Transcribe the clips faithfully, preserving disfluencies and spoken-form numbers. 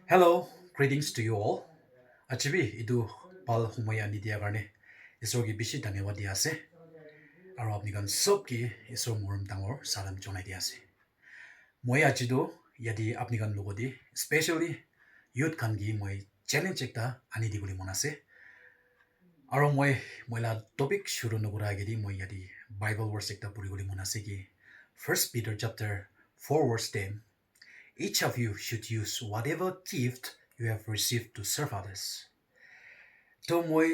Hello, greetings to you all. Aji bi etu bhal humai ani dia karne Isor ke bishi dhanyabad dia ase. Aro apni khan sob ke Isor morom dangor salam jonai dia ase. Moi aji tu yate apni khan logote, specially youth khan ke moi challenge ekta ani dibole mon ase. Aro moi, moi la topic shuru nokura agedi moi yate Bible verse ekta puribole mon ase ki First Peter chapter four verse ten, "Each of you should use whatever gift you have received to serve others." To moi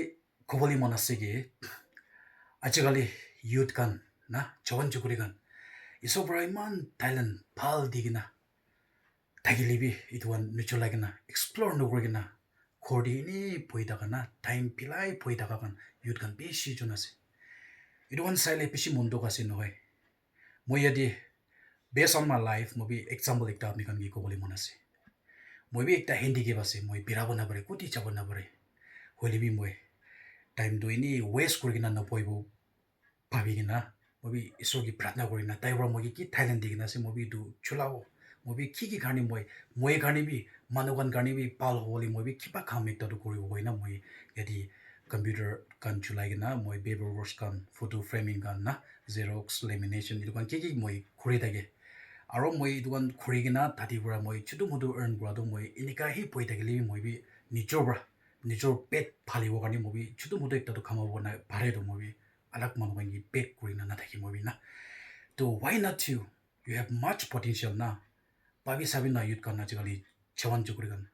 kobole mon ase ki ajikali youth khan na, jawan jukuri khan, Isor para iman talent bhal di kena thakile bi etu khan nucholai kena, explore nokuri kena, ghor te ene bohi thaka na, time pilai bohi thaka khan youth khan bishi jon ase. Etu khan saile bishi mon dukh ase nohoi. Moi yate, based on my life, moi bi example ekta apni khan ke kobole mon ase. Moi bi ekta handicap ase, moi birabo napare, kuti jabo napare. Hoile bi moi time tu ene waste kuri kena napoibo bhabi kena, moi bi Isor ke pratna kuri kena, tai para moi ke ki talent di kena ase, moi bi etu chulabo. Moi bi ki ki karne moi, moi karne bi, manu khan karne bi bhal hobo le moi bi kiba kam ekta tu kuribo koi na moi yate computer khan chulai kena, moi paper works khan, photo framing khan na, xerox, lamination, etu khan ki ki moi kuri thake. Aro moi etu khan kuri kena tate para moi chutu mutu earn kura tu moi enika hi bohi thakile bi moi bi nijor para, nijor pet phalibo karne moi bi chutu mutu ekta tu kamabo na pare tu moi bi alag manu khan ke beg kuri na nathaki moi bi na. To why not you? You have much potential na. Bhabi sabi na youth khan ajikali jawan jukuri khan.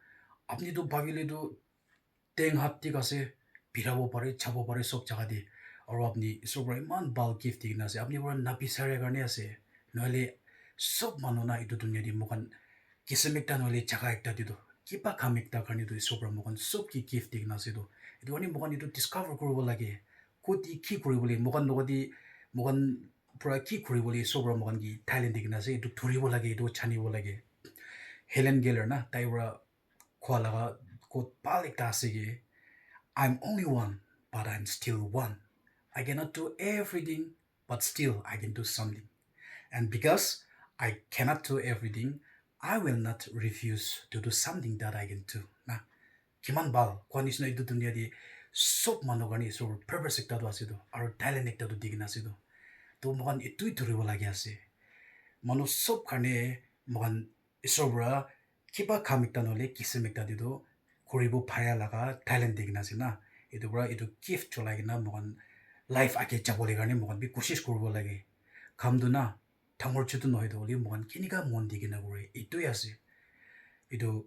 Apni tu bhabile tu teng hat thik ase, birabo pare, jabo pare sob jaga te. Aro apni Isor para iman bhal gift di kena ase. Apni para nabisare karne ase. Nohole sob manu na etu dunia te moikhan kisem ekta nohole jaga ekta te tu kiba kam ekta karne tu Isor para moikhan sob ke gift di kena ase tu. Etu karne moikhan etu discover kuribo lage. Koti ki kuribole, moikhan logoti, moikhan para ki kuribole Isor para moikhan ke talent di kena ase, etu dhuribo lage, etu janibo lage. Helen Keller na, tai para koa laga quote bhal ekta ase ki, "I'm only one, but I'm still one. I cannot do everything, but still I can do something. And because I cannot do everything, I will not refuse to do something that I can do." Na, kiman bhal, koa nishina etu dunia te sob manu karne Isor purpose ekta tu ase tu, aro talent ekta tu di kena ase tu. To moikhan etu hi dhuribo lage ase. Manu sob karne moikhan Isor para kiba kam ekta nohole kisem ekta te tu kuribo pare laga talent di kena ase na. Etu para etu gift cholai kena moikhan life age jabo le karne moikhan bi koshish kuribo lage. Kam tu na, dangor chutu nohoi tu hoile moikhan kenika mon di kena kure, etu hi ase. Etu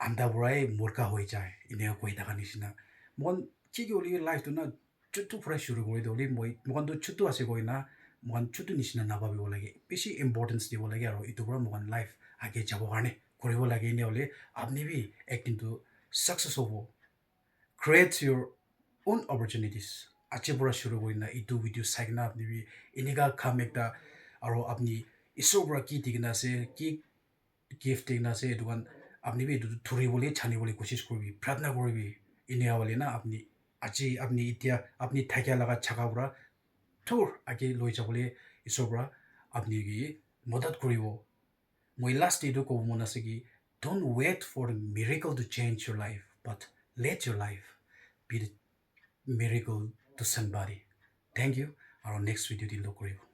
andha para hi murkha hoi jai, enika koi thaka nishina. Moikhan ki ki hoile life tu na, chutu para shuru kuri tu hoile moi, moikhan tu chutu ase koi na, moikhan chutu nishina nabhabibo lage. Bishi importance dibo lage aro etu para moikhan life age jabo karne kuribo lage. Ene hoile apni bi ek din tu success hobo. Create your own opportunities. Aji para shuru kuri na etu video sai kena apni bi enika kam ekta aro apni Isor para ki di kena ase, ki gift di kena ase, etu khan apni bi etu dhuribole, janibole koshish kuribi, pratna kuribi. Enia hoile na apni aji, apni etia, apni thakia laga jaga para thur age loi jabole Isor para apni ke madad kuribo. Moi last te etu kobo mon ase ki, don't wait for the miracle to change your life, but let your life be the miracle to somebody. Thank you. Aro next video te log kuribo.